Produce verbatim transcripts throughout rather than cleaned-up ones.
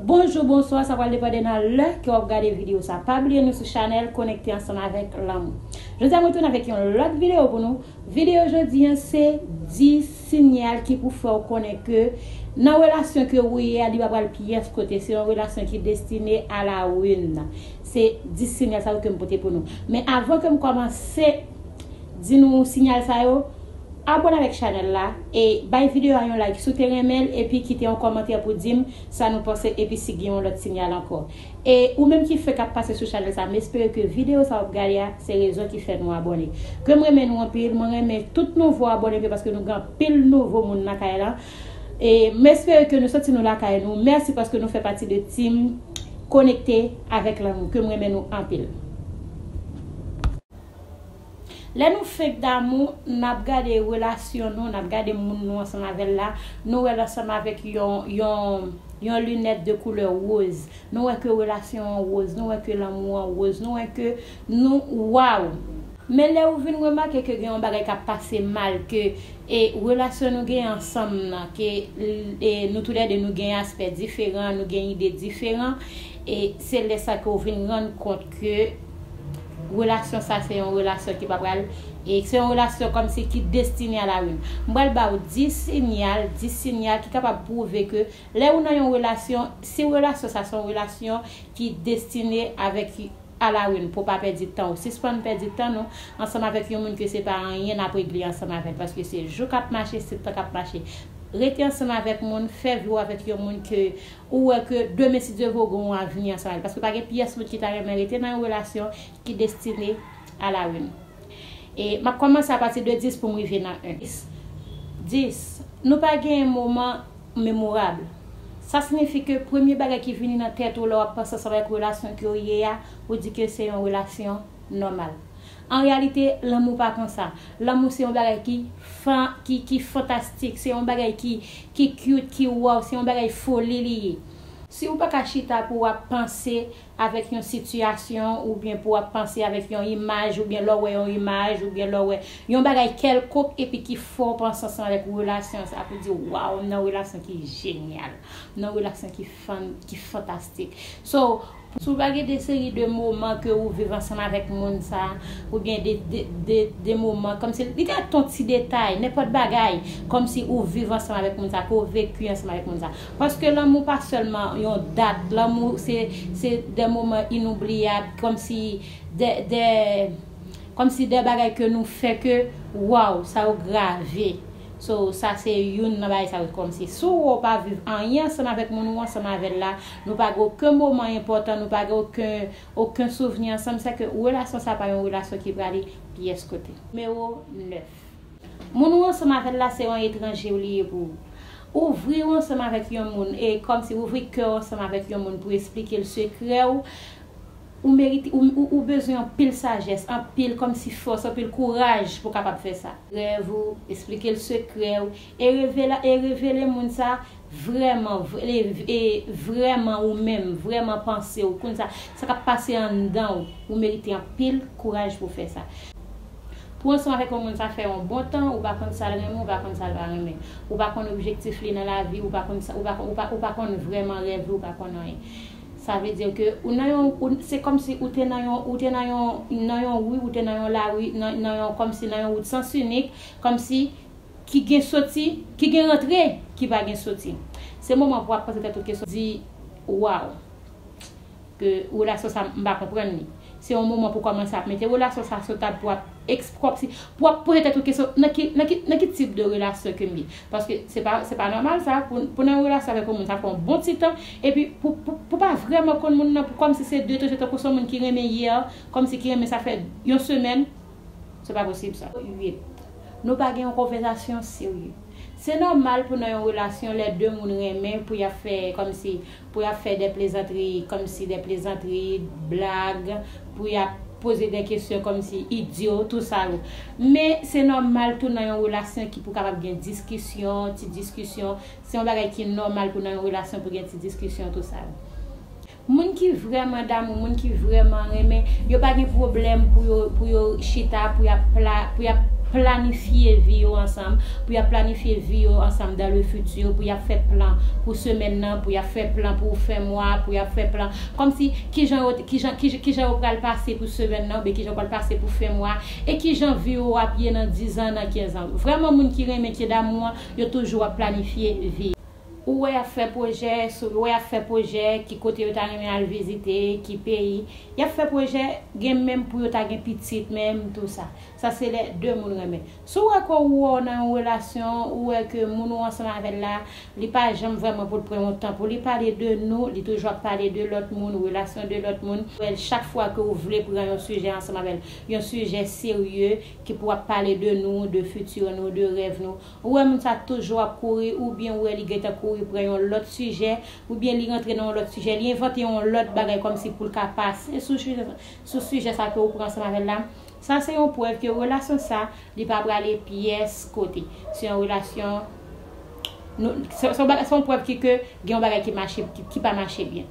Bonjou, bonswa, sa pral depann de nan lè ke w ap gade videyo sa. Pa bliye nou sou chanèl Konekte Ansanm Avèk Lanmou. Jodi a mwen tounen avèk yon lòt videyo pou nou. Videyo jodi an se dis sinyal ki pou fè w konnen ke nan relasyon ke ou ye a, li pa pral pyès kote. Se yon relasyon ki destine a la ruine. Se dis sinyal sa yo ke m pote pou nou. Men avan ke m kòmanse di nou sinyal sa yo, abòne avèk chanèl la e bay videyo a yon like si w te renmen l, epi kite yon kòmantè pou di m sa nou panse, epi si gen yon lòt sinyal ankò. E ou menm ki fèk ap pase sou chanèl sa, m espere ke videyo sa w ap gade a, se rezon ki fè nou abòne. Ke m renmen nou anpil, mwen renmen tout nouvo abòne m yo paske nou gen anpil nouvo moun lakay la. E m espere ke nou santi nou lakay nou. Mèsi paske nou fè pati de team Konekte Avèk Lanmou, ke m renmen nou anpil. Lè nou fenk damou, n ap gade relasyon nou, n ap gade moun nou ansanm avè l la, nou wè l ansanm avèk yon, yon, yon linèt de koulè woz. Nou wè ke relasyon an woz, nou wè ke lanmou an woz, nou wè ke nou, waw! Men lè ou vin remake ke gen yon bagay k ap pase mal, ke e relasyon nou gen ansanm nan, ke e nou toulède nou gen aspè diferan, nou gen ide diferan, e se lè sa ke ou vin rann kont ke relasyon sa se yon relasyon ki pa pral, e se yon relasyon kòmsi ki destine a la ruine. M pral ba w dis sinyal, dis sinyal ki kapab pwouve ke lè ou nan yon relasyon, si relasyon sa se yon relasyon ki destine avèk a la ruine, pou w pa pèdi tan ou. Sispann pèdi tan nou ansanm avèk yon moun ke se pa anyen n ap regle ansanm avè l, paske se jou k ap mache, se tan k ap mache. Rete ansanm avèk moun, fè vi w avèk yon moun ke ou wè ke demen, si Dye vle, w gen yon avni ansanm avè l. Paske pa gen pyès moun ki ta renmen rete nan yon relasyon ki destine a la ruine. E m ap kòmanse apati de dis pou m rive nan en. Dis, dis, nou pa gen moman memorab. Sa siyifi ke premye bagay ki vini nan tèt ou lè w ap panse ansanm avèk relasyon ke w ye a, ou di ke se yon relasyon nòmal. An reyalite, lanmou pa konsa. Lanmou se yon bagay ki fan-, ki, ki fantastik, se yon bagay ki, ki cute, ki wow, se yon bagay foli li ye. Si ou pa ka chita pou w ap panse avèk yon sitiyasyon oubyen pou w ap panse avèk yon imaj oubyen lè w wè yon imaj oubyen lè w wè yon bagay kèlkonk epi ki fè w panse ansanm avèk relasyon sa pou di, waw, m nan relasyon ki jenyal, m nan relasyon ki fan-, ki fantastik. So, si w pa gen de seri de moman ke ou viv ansanm avèk moun sa, oubyen de, de, de, de moman, kòmsi li ka t yon ti detay, nenpòt bagay, kòmsi ou viv ansanm avèk moun sa, ke w veki ansanm avèk moun sa. Paske lanmou pa sèlman yon dat, lanmou se, se de moman inoubliyab, kòmsi de, de, kòmsi de bagay ke nou fè ke, waw, sa yo grave. So, sa se youn nan bagay sa yo, kòmsi si w pa viv anyen ansanm avèk moun ou ansanm avè l la, nou pa gen okenn moman enpòtan, nou pa gen okenn, okenn souvni ansanm, se ke relasyon sa pa yon relasyon ki prale pyès kote. Nimewo nèf. Moun ou ansanm avè l la se yon etranje li ye pou ou. Ouvri w ansanm avèk yon moun, e kòmsi ouvri kè w ansanm avèk yon moun pou esplike l sekrè w, ou merite, ou, ou, ou bezwen anpil sajès, anpil kòmsi fòs, anpil kouraj pou w kapab fè sa. Rèv ou, esplike l sekrè w, e revela-, e revele moun sa vrèman, vre-, e, e vrèman ou menm, vrèman panse w, konn sa, sa k ap pase anndan w, ou merite anpil kouraj pou w fè sa. Pou w ansanm avèk yon moun sa fè yon bon tan, ou pa konn sa l renmen, ou pa konn sa l pa renmen. Ou pa konn objektif li nan lavi, ou pa konn sa, ou pa, ou pa, ou pa konn vrèman rèv li, ou pa konn anyen. Sa vle di ke ou nan yon, ou, se kòmsi ou te nan yon, ou te nan yon, nan yon ri, ou te nan yon lari, nan, nan yon, kòmsi nan yon wout sans inik, kòmsi ki gen soti, ki gen rantre, ki pa gen soti. Se moman pou w ap poze tèt ou kesyon, di, waw, ke relasyon sa, m pa konprann li. Se yon moman pou kòmanse ap mete relasyon sa sou tab, pou w ap eks-, kòmsi, pou w ap poze tèt ou kesyon, nan ki, nan ki, nan ki tip de relasyon ke m ye? Paske se pa, se pa nòmal sa, pou, pou nan yon relasyon avèk yon moun, sa fè yon bon ti tan, epi pou, pou, pou pa vrèman konn moun nan, pou kòmsi se de tèt tankou se yon moun ki renmen yè, kòmsi ki renmen sa fè yon semèn, se pa posib sa. Uit. Nou pa gen yon konvèsasyon serye. Se nòmal pou nan yon relasyon lè de moun renmen pou y ap fè kòmsi, pou y ap fè de plezantri, kòmsi de plezantri, blag, pou y ap poze de kesyon kòmsi idyo, tou sa yo. Men se nòmal tou nan yon relasyon ki pou kapab gen diskisyon, ti diskisyon. Se yon bagay ki nòmal pou nan yon relasyon pou gen ti diskisyon, tou sa yo. Moun ki vrèman damou, moun ki vrèman renmen, yo pa gen pwoblèm pou yo, pou yo chita, pou y ap pla-, pou y ap planifye vi yo ansanm, pou y ap planifye vi yo ansanm dans le futur, pou y ap fè plan pou semèn nan, pou y ap fè plan pou fen mwa, pou y ap fè plan kòmsi kijan yo, kijan, kijan, kijan yo pral pase pou semèn nan, oubyen kijan yo pral pase pou fen mwa, e kijan vi yo ap ye nan dizan, nan kenzan. Vrèman, moun ki renmen, ki damou an, yo toujou ap planifye vi. Ou wè y ap fè pwojè, sou, ou wè y ap fè pwojè, ki kote yo ta renmen al vizite, ki peyi. Y ap fè pwojè, gen menm pou yo ta gen pitit menm, tou sa. Sa se lè de moun renmen. Si w wè ke ou wè w nan yon relasyon, ou wè ke moun ou ansanm avè l la, li pa janm vrèman pou l pran yon tan pou li pale de nou, li toujou ap pale de lòt moun, relasyon de lòt moun. Ou wè, chak fwa ke ou vle pran yon sijè ansanm avè l, yon sijè serye, ki pou ap pale de nou, de fiti nou, de rèv nou, ou wè moun sa toujou ap kouri, oubyen ou wè li gentan kouri pran yon lòt sijè, oubyen li rantre nan yon lòt sijè, li envante yon lòt bagay kòmsi pou l ka pase sou sijè, sou sijè sa ke ou pran ansanm avè l la. Sa se yon prèv ke relasyon sa, li pa prale pyès kote. Se yon relasyon, nou, se, se yon bagay, se yon prèv ki ke gen yon bagay ki mache, ki, ki pa mache byen.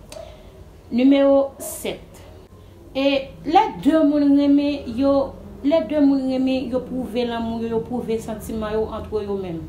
Nimewo sèt. E lè de moun renmen, yo, lè de moun renmen, yo pwouve lanmou yo, yo pwouve santiman yo antre yo menm.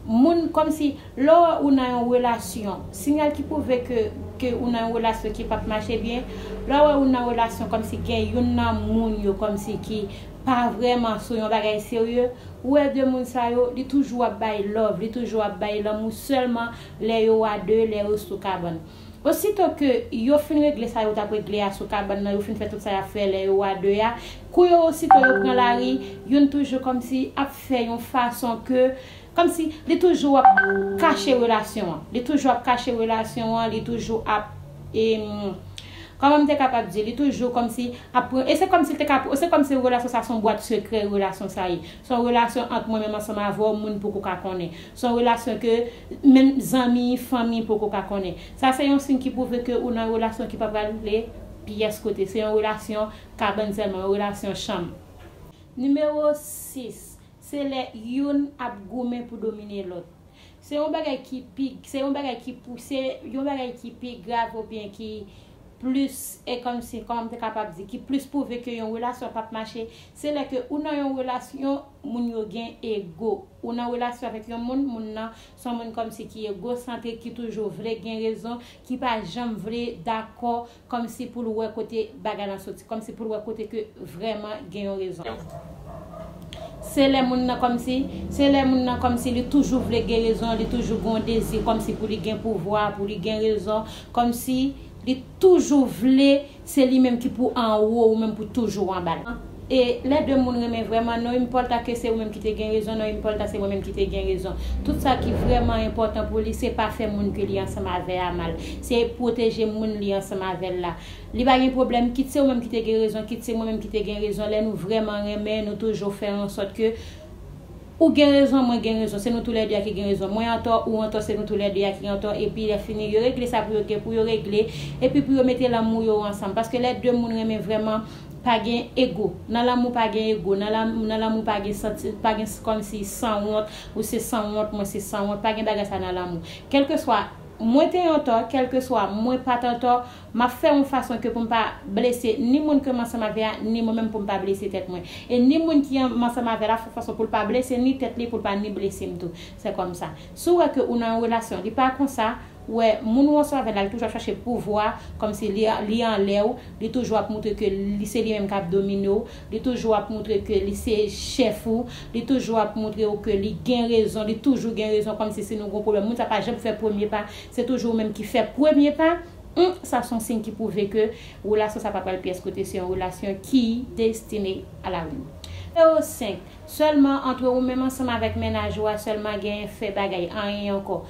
Moun kòmsi, lè w wè ou nan yon relasyon, sinyal ki pwouve ke, ke ou nan yon relasyon ki p ap mache byen, lè w wè ou nan relasyon kòmsi gen youn nan moun yo kòmsi ki pa vrèman sou yon bagay serye, ou wè de moun sa yo, li toujou ap bay love, li toujou ap bay lanmou sèlman lè yo a de, lè yo sou kabann. Osito ke yo fin regle sa yo t ap regle a sou kabann nan, yo fin fè tout sa y ap fè lè yo a de a, kou yo osito yo pran lari, youn toujou kòmsi ap fè yon fason ke, kòmsi li toujou ap kache relasyon an. Li toujou ap kache relasyon an, li toujou ap, em, kòman m te kapab di, li toujou kòmsi ap pran, e se kòmsi l te ka, se kòmsi relasyon sa se yon bwat sekrè, relasyon sa ye. Se yon relasyon ant mwen menm ansanm avè w, moun poko ka konnen. Se yon relasyon ke menm zanmi, fanmi poko ka konnen. Sa se yon siy ki pwouve ke ou nan yon relasyon ki pa prale pyès kote. Se yon relasyon kabann sèlman, yon relasyon chanm. Nimewo sis, se lè youn ap goumen pou domine lòt. Se yon bagay ki pi, se yon bagay ki pou, se yon bagay ki pi grav oubyen ki plis, e kòmsi, kòman m te kapab di, ki plis pwouve ke yon relasyon p ap mache, se lè ke ou nan yon relasyon, moun yo gen ego. Ou nan relasyon avèk yon moun, moun nan se yon moun kòmsi ki egosantrik, ki toujou vle gen rezon, ki pa janm vle dakò, kòmsi pou l wè kote bagay lan soti, kòmsi pou l wè kote ke vrèman gen yon rezon. Se lè moun nan kòmsi, se lè moun nan kòmsi li toujou vle gen rezon, li toujou gen yon dezi kòmsi pou li gen pouvwa, pou li gen rezon, kòmsi li toujou vle se li menm ki pou anwo, ou menm pou toujou anba l. E lè de moun renmen vrèman, non enpòta ke se ou menm ki te gen rezon, non enpòta se mwen menm ki te gen rezon. Tout sa ki vrèman enpòtan pou li, se pa fè moun ke li ansanm avè a mal. Se pwoteje moun li ansanm avè l la. Li pa gen pwoblèm, kit se ou menm ki te gen rezon, kit se mwen menm ki te gen rezon. Lè nou vrèman renmen, nou toujou fè an sòt ke ou gen rezon, mwen gen rezon. Se nou toulède a ki gen rezon. Mwen antò, ou antò, se nou toulède a ki antò. Epi lè fini, yo regle sa pou yo gen pou yo regle. Epi pou yo mete lanmou yo ansanm. Paske lè de moun renmen vrèman, pa gen ego. Nan lanmou pa gen ego. Nan lam-, nan lanmou pa gen santi, pa gen s-, kòmsi sanwont, ou se sanwont, mwen se sanwont. Pa gen bagay sa nan lanmou. Kèlkeswa mwen te antò, kèlkeswa mwen pa t antò, m ap fè yon fason ke pou m pa blese ni moun ke m ansanm avè a, ni mwen menm pou m pa blese tèt mwen. E ni moun ki an-, m ansanm avè l ap fè fason pou l pa blese ni tèt li, pou l pa ni blese m tou. Se kòmsa. Si w wè ke ou nan yon relasyon, li pa konsa, ou wè moun ou ansanm avè l la, li toujou ap chache pouvwa, kòmsi li, li anlè w, li toujou ap moutre ke li se li menm k ap domine w, li toujou ap moutre ke li se chèf ou, li toujou ap moutre w ke li gen rezon, li toujou gen rezon, kòmsi si nou gon pwoblèm, moun sa pa janm fè premye pa, se toujou ou menm ki fè premye pa. Hum, sa se yon siy ki pwouve ke relasyon sa pa pral pyès kote, se yon relasyon ki destine a la ruine. Nimewo senk, sèlman antre ou menm ansanm avèk mennaj ou a sèlman genyen fè bagay, anyen ankò.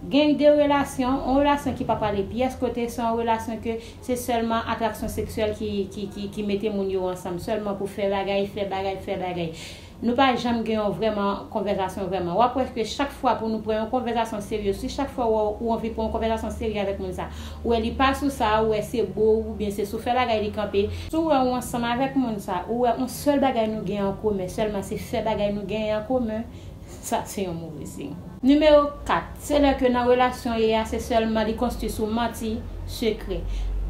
Gen de relasyon, yon relasyon ki pa prale pyès kote, se yon relasyon ke se sèlman atraksyon seksyèl ki, ki, ki, ki mete moun yo ansanm, sèlman pou fè bagay, fè bagay, fè bagay. Nou pa janm gen yon vrèman konvèsasyon vrèman. W ap wè ke chak fwa pou nou pran yon konvèsasyon serye, si chak fwa ou, ou anvi pran yon konvèsasyon serye avèk moun sa, ou wè li pa sou sa, ou wè se bo oubyen se sou fè bagay li kanpe. Si w wè ou ansanm avèk moun sa, ou wè yon sèl bagay nou gen an komen, sèlman se fè bagay nou genyen an komen, sa se yon move siy. Nimewo kat, se lè ke nan relasyon ye a, se sèlman li konstwi sou manti, sekrè.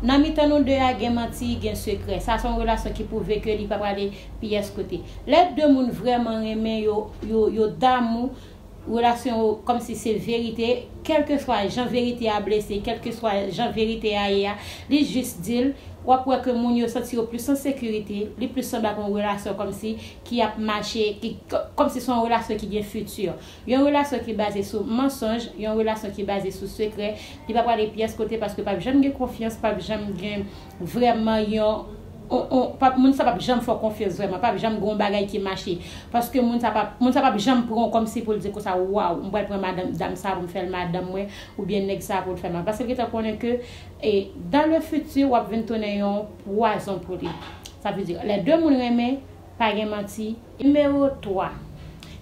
Nan mitan nou de a gen manti, gen sekrè. Sa se yon relasyon ki pwouve ke li pa prale pyès kote. Lè de moun vrèman renmen yo, yo, yo damou, relasyon yo kòmsi se verite, kèlkeswa jan verite a blese, kèlkeswa jan verite a ye a, li jis di l, w ap wè ke moun yo santi yo plis an sekirite, li plis sanble ak yon relasyon kòmsi ki ap mache, ki, kòmsi se yon relasyon ki gen fiti. Yon relasyon ki baze sou mansonj, yon relasyon ki baze sou sekrè, li pa prale pyès kote paske p ap janm gen konfyans, p ap janm gen vrèman yon, on, on, p ap, moun sa p ap janm fè w konfyans vrèman, p ap janm gen yon bagay ki mache. Paske moun sa p ap, moun sa p ap janm pran w kòmsi pou l di konsa, waw, m pral pran madanm, dam sa pou m fè l madanm mwen, oubyen nèg sa pou l fè m. Paske l gentan konnen ke, e, dans le futur, w ap vin tounen yon pwazon pou li. Sa vle di, lè de moun renmen, pa gen manti. Nimewo twa,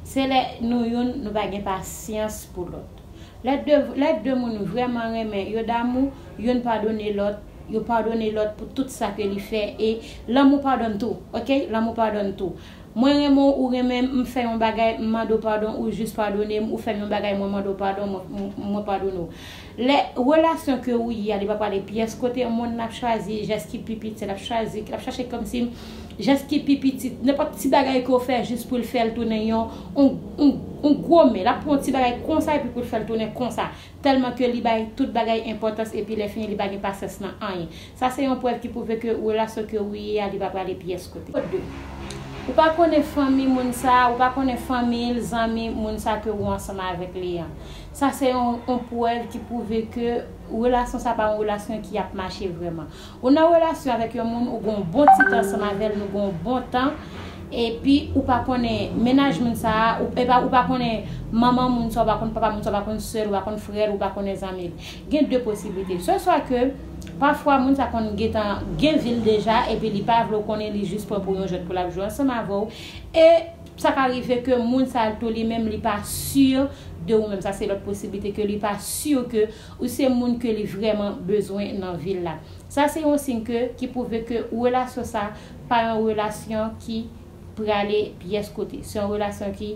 se lè nou youn, nou pa gen pasyans pou lòt. Lè de, lè de moun vrèman renmen, yo damou, youn padone lòt, yo padone lòt pou tout sa ke li fè, e lanmou padone tou, oke? Lanmou padone tou. Mwen renmen w, ou renmen m, m fè yon bagay, m mande w padon, ou jis padone m, ou fè m yon bagay, mwen mande w padon, mwen, mwen, mwen padone w. Lè relasyon ke ou ye a, li pa prale pyès kote, moun nan ap chwazi jès ki pi piti, l ap chwazi, l ap chache kòmsi jès ki pi piti, nenpòt ti bagay ke w fè jis pou l fè l tounen yon, yon, yon, yon gwo men. L ap pran yon ti bagay konsa epi pou l fè l tounen konsa. Tèlman ke li bay tout bagay enpòtans epi lè fini li pa gen pasyans nan anyen. Sa se yon prèv ki pwouve ke relasyon ke ou ye a, li pa prale pyès kote. Nimewo de, ou pa konnen fanmi moun sa, ou pa konnen fanmi l, zanmi moun sa ke ou ansanm avèk li an. Sa se yon, yon prèv ki pwouve ke relasyon sa pa yon relasyon ki ap mache vrèman. Ou nan relasyon avèk yon moun, ou gen yon bon ti tan ansanm avè l, nou gen yon bon tan, epi ou pa konnen mennaj moun sa a, ou, epa, ou pa konnen manman moun sa, ou pa konn papa moun sa, ou pa konn sè l, ou pa konn frè l, ou pa konnen zanmi l. Gen de posiblite. Se swa ke pafwa moun sa konn gentan gen vi l deja, epi li pa vle w konnen, li jis pran pou yon jwèt pou l ap jwe ansanm avè w. E sa ka rive ke moun sa a tou li menm li pa si de ou menm. Sa se lòt posiblite ke li pa si ke ou se moun ke li vrèman bezwen nan vi l la. Sa se yon siy ke, ki pwouve ke relasyon sa pa yon relasyon ki prale pyès kote. Se yon relasyon ki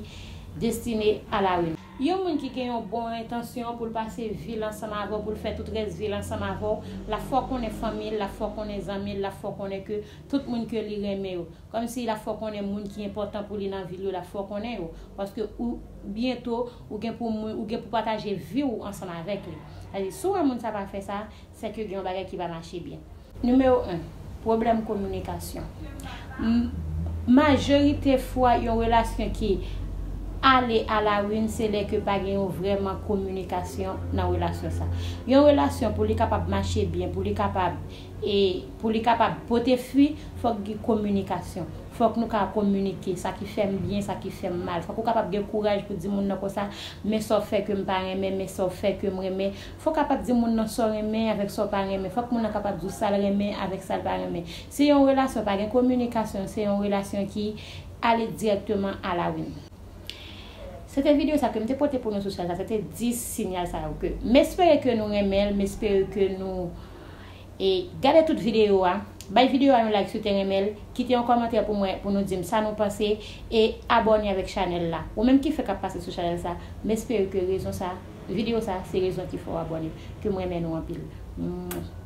destine a la ruine. Yon moun ki gen yon bon entansyon pou l pase vi l ansanm avè w, pou l fè tout rès vi l ansanm avè w, l ap fè w konnen fanmi l, l ap fè w konnen zanmi l, l ap fè w konnen ke tout moun ke li renmen yo. Kòmsi l ap fè w konnen moun ki enpòtan pou li nan vi l yo, l ap fè w konnen yo. Paske ou, byento, ou gen pou moun, ou gen pou pataje vi w ansanm avèk li. Sètadi, si w wè moun sa pa fè sa, se ke gen yon bagay ki pa mache byen. Nimewo en, pwoblèm kominikasyon. M-, majorite fwa, yon relasyon ki ale a la ruine, se lè ke pa gen yon vrèman kominikasyon nan relasyon sa. Yon relasyon, pou li kapab mache byen, pou li kapab, e pou li kapab pote fwi, fòk gen kominikasyon. Fòk nou ka kominike, sa ki fè m byen, sa ki fè m mal. Fòk ou kapab gen kouraj pou di moun nan konsa, men sa w fè ke m pa renmen, men sa w fè ke m renmen. Fòk w kapab di moun nan sa w renmen avèk sa w pa renmen. Fòk moun nan kapab di w sa l renmen avèk sa l pa renmen. Si yon relasyon pa gen kominikasyon, se yon relasyon ki ale dirèkteman a la ruine. Se te videyo sa ke m te pote pou nou sou chanèl sa, se te dis sinyal sa yo ke m espere ke nou renmen l, m espere ke nou e gade tout videyo a, bay videyo a yon like si w te renmen l, kite yon kòmantè pou mwen, pou nou di m sa nou panse, e abòne avèk chanèl la. Ou menm ki fèk ap pase sou chanèl sa, m espere ke rezon sa, videyo sa, se rezon ki fè w abòne. Ke m renmen nou anpil. Mwah.